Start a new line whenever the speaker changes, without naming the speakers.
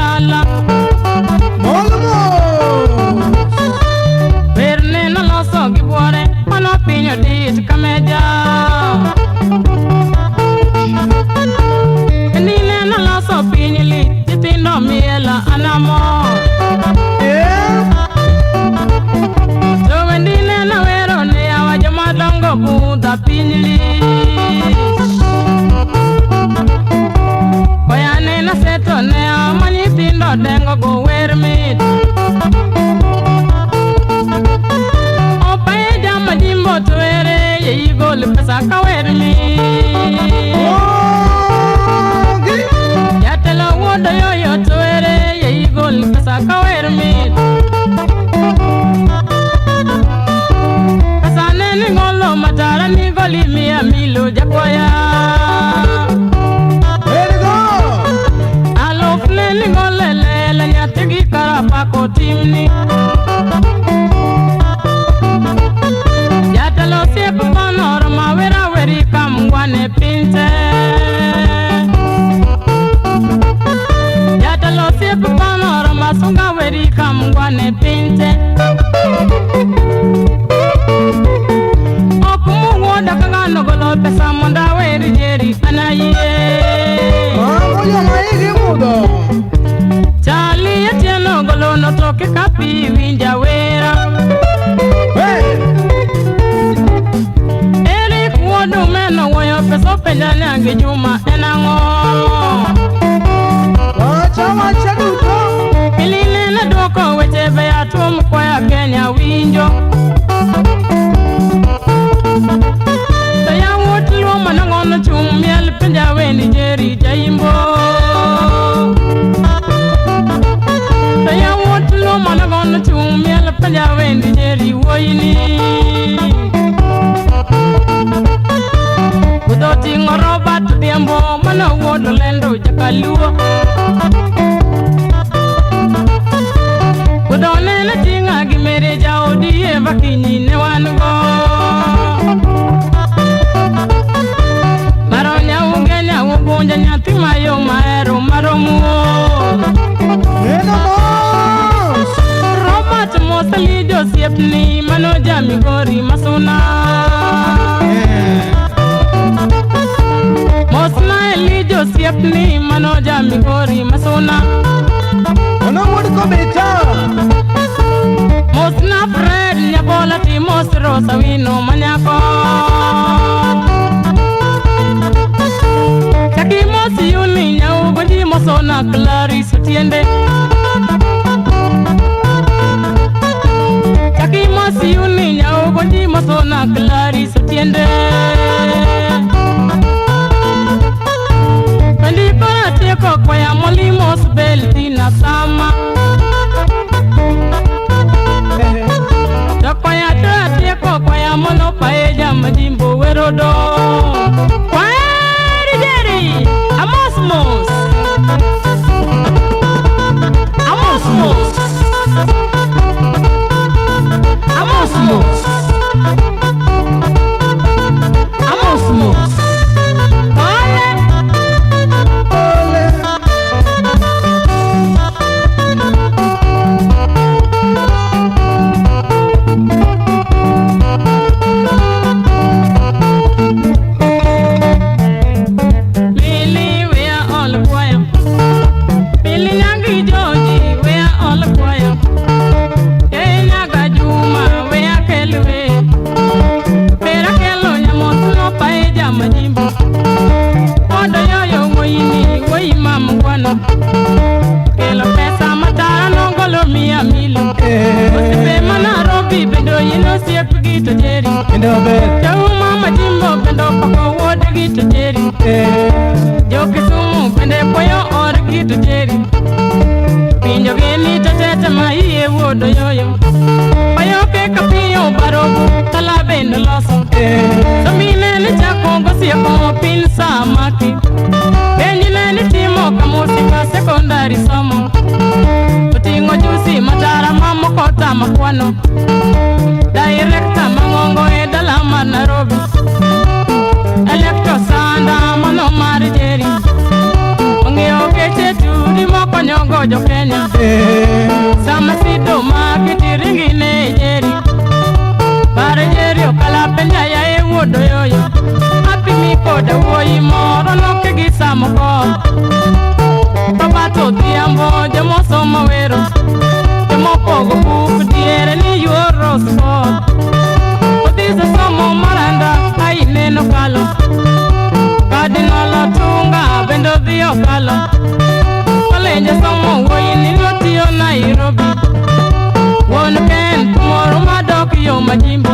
dala. Wer ne noloso gi buore mano piny odich kameja. Ni ne noloso piny lich nyithindo miela anamor. To wendi ne nawero ne yawa jomadongo budha piny lich. Koya ne naseto ne yawa ma nyithindo dengo go wer mit. Opae majimbo to were ye igol pesa ka wer mit. Jatelo wuod oyoyo to were ye igol pesa ka wer mit. Pesa ne ni golo matara ni goli mia milo jakwaya. Aluf ne ni gole lele nyathi gi karapako timni. Jatelo osiep bonor ma wera weri kamngwane piny te. Jatelo osiep bonor ma sunga weri kamngwane piny te. Ok muwuoda ka ng'ano golo pesa mondo awer Jerry an ayie. Charlie Atieno golo notoke ka pi winja wera. Eric wuod Omeno wuoyo pesa openja nyangi Juma en ang'o? Miline ne duoko weche beya tuom kwaya Kenya winjo. To yawuot Luo manong'ono chung' miel penja wendi Jerry jaimbo. To yawuot Luo manong'ono chung' miel penja wendi Jerry wuoyini. Budho ting'o Robert Odhiambo mano wuod Olendo jakaluo. Budho nene ting'a gi mere jaodi Eva Kinyi ne wan go. Maro nyauge nyaugunja nyathi mayom mahero maromuo. Robert Mosali josiepni mano ja Migori masuna. Mosna Eli josiepni mano ja Migori masuna. Mosna Fred Nyabola ti mos Rosa Wino manyako. Chaki mos Yuni nyaugoji mosona Clarice Otiende. Chaki mos Yuni nyaugoji mosona Clarice Otiende. Wendi kora tieko kwaya moli mos bel tina sama. To kwaya to atieko kwaya mono paeja majimbo werodo. Kwaheri Jerry, amos mos. Amos mos. Amos mos. Amos mos. Ole. Lily, we are all choir. Billy Nyangi Georgie, we are all choir. Nyaga Juma, we are Kelwe. Pera Kelo Nyamoto no paeja majimbo. Odo yoyo woyini, woyi mamugwana. Kelo pesa matara nongolo mia milo. Osipe mana Robi bendo yino siep gi to Jerry. Jauma majimbo bendo pako wuod gi to Jerry. Jo Kisumu bende puoyo or gi to Jerry. Winjo gini to tete ma iye wuod oyoyo. Oyoke kapiyo barogo tala bende loso. Somine ni chako gosieko piny samaki. Penj ne ni timo kamusika sekondari somo. Oting'o jusi matara mamoko tamakwano. Director mang'ongo e dala mar Nairobi. Electro sanda mano mar Jerry. Ong'eyo geche turi mokonyogo mako jo Kenya. Sama sido maki tiringi ne jeri. Bare jeri okala penja ya e wuodo yoyo. Apimi koda wuoyi moro noke gi samoko. Roberto Odhiambo jomosomo wero. Jomopogo buk diere ni yuoro sport. Odhise somo maranda aineno kalo. Cardinal Otunga bende odhi okalo. Olenje somo wuoyi ni notiyo Nairobi. Wuon Ken moro madok yo majimbo.